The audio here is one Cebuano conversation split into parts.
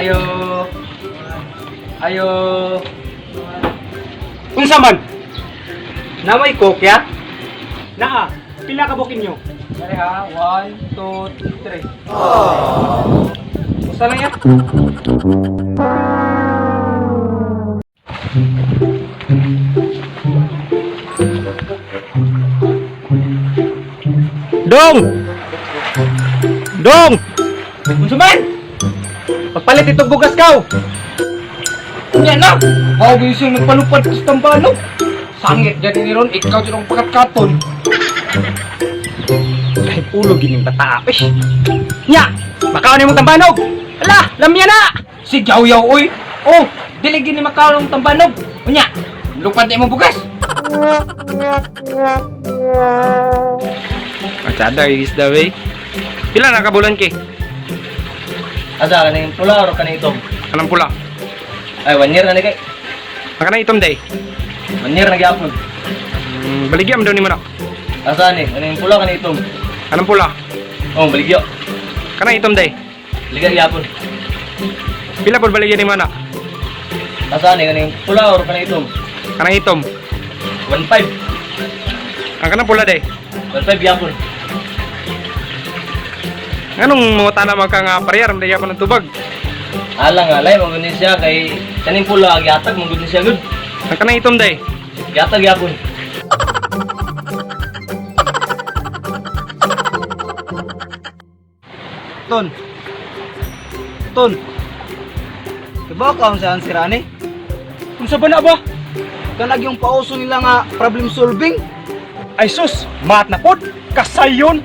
Ayo. Ayo. Unsa man? Namay kokya? Naa, pila ka bukin nyo? Dali ha, 1, 2, 3. Usa lang yan. Dong! Dong! Unsa man? Pagpalit itong bugas kaw! Unya na. How ba yung nagpalupad ko sa tambano? Sangit dyan ni Ron, ikaw dyan ang pagkatkaton. Kahit ulo gining bata, eh. Nya! Makaon imong tambanog! Ala, lamya na! Si Yaw-Yaw, oy! Oh, dili gini makaon ang tambanog. Unya, lupad na imong bugas. Matsada, is the way. Pila na kabulan ki? Asa kaning pula or kaning itom? Anong pula? Ay, 1 year na ni kay. Ang kanang itom day. 1 year na gyapon. Baligya mo daw ni mo na. Asa ni? Kaning pula kaning itom. Anong pula? Oh, baligyo. Kanang itom day. Baligya gyapon. Pila po baligya ni mo na? Asa ni kaning pula or kaning itom? Kanang itom. 15. Ang kanang pula day. 15 gyapon. Anong mga tana ka nga pariyar, madaya pa ng tubag. Alang alay mo ni siya kay kaning pula gyatag mo gud ni siya gud. Ang kanang itom day. Gyatag gyapon. Ton. Ton. Diba ka ang saan si Rani? Unsa ba na ba? Kanag yung pauso nila nga problem solving. Ay sus, mat na pod. Kasayon.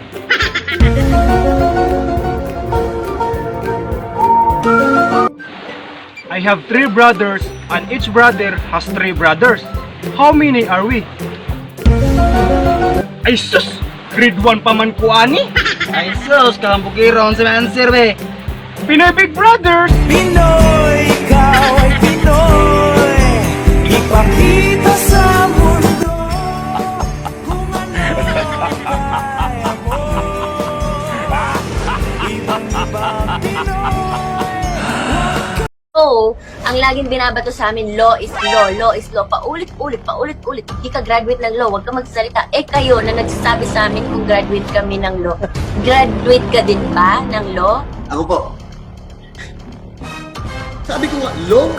I have three brothers and each brother has three brothers. How many are we? Ay sus, grade 1 pa man ko ani. Ay sus, kahambukiro ang sa answer be. Pinoy Big Brothers. Pinoy, ikaw ay Pinoy. Ipakita sa mundo kung ano ang kaya mo. Ibang-ibang Pinoy. So, ang laging binabato sa amin, law is law, law is law. Paulit-ulit, paulit-ulit. Hindi ka graduate ng law, huwag ka magsalita. Eh kayo na nagsasabi sa amin kung graduate kami ng law. Graduate ka din ba ng law? Ako po. Sabi ko nga, lo?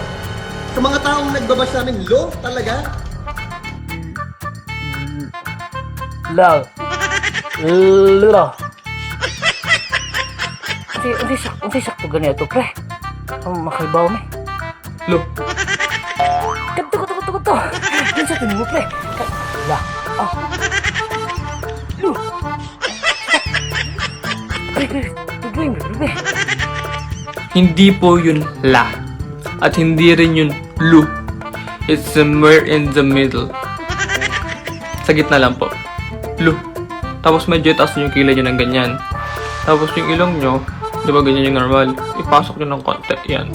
Sa mga taong nagbabash sa amin, lo talaga? La. Lula. Unsay sakto ganito, pre? Ang makaibaw mi. Lo. Kadto kadto kadto kadto. Kinsa to nimo, pre? La. Ah. Lu. Pre, pre, pre, pre, pre. Hindi po yun la. At hindi rin yun lu. It's somewhere in the middle. Sa gitna lang po. Lu. Tapos medyo itaas nyo yung kilay nyo ng ganyan. Tapos yung ilong nyo, di ba ganyan yung normal? Ipasok nyo ng konti. Yan.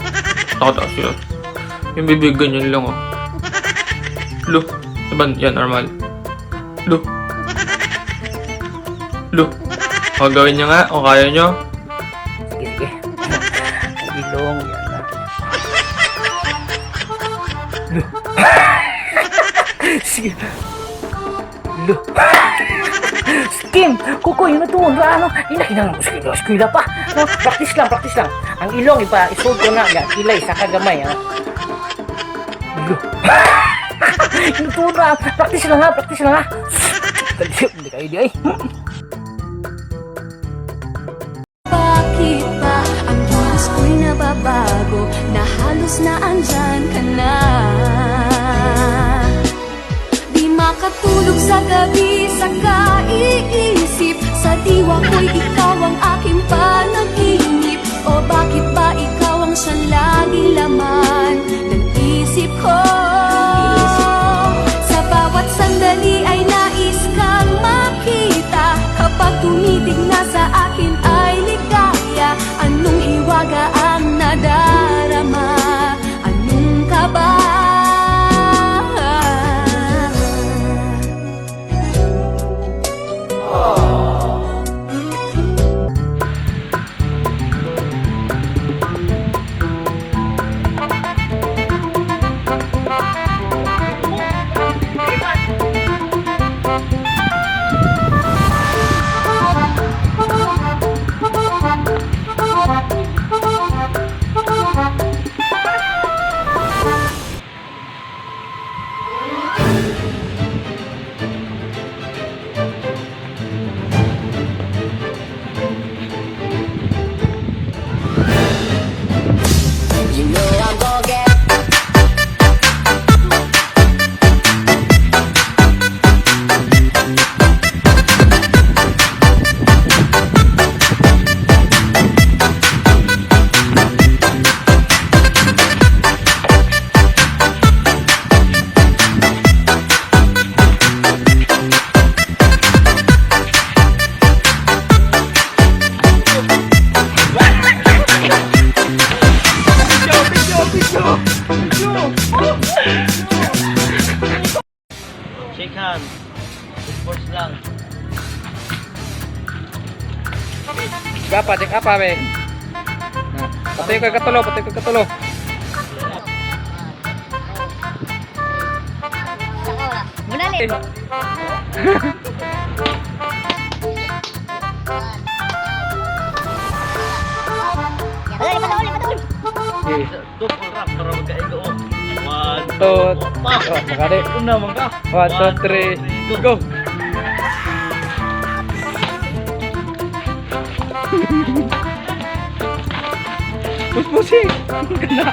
Nakataas yun. Yung bibig ganyan lang oh. Lu. Diba yan normal? Lu. Lu. O gawin nyo nga kung kaya nyo. Sige, sige. Ang ilong, yan na. Lu. Sige. Lu. Skim! Kuko, yun na to. Ano? Ina, ina, eskwila, eskwila pa. No, practice lang, practice lang. Ang ilong, ipa, isuod ko na. Ya, kilay, sa kagamay, ha. Lu. Yun to na. Practice lang, ha. Practice lang, ha. Hindi kayo di, ay. Bakit ba ang kilos ko'y nababago na halos na andyan ka na? Di makatulog sa gabi sa kaiisip. Sa diwa ko'y ikaw ang aking panaginip. O bakit ba ikaw ang siyang laging laman ng isip ko? Sa bawat sandali ay nais kang makita. Kapag tumitig na sa akin ay ligaya. Anong hiwaga ang nadarama? Anong kaba? Sports lang. Gapa, check apa be. Patay ko katulo, patay ko katulo. Okay. Double rap para magkaigo. Oh. One, Two, pa. oh, makali. Una man ka. 1, 2, 3, go! Puspusi! Gana!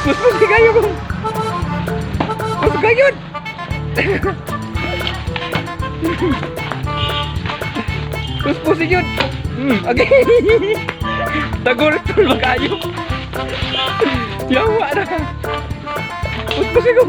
Puspusi kayo ko! Pus kayo! Puspusi yun! Okay! Tagol tul magayo! Yawa na! Puspusi ko!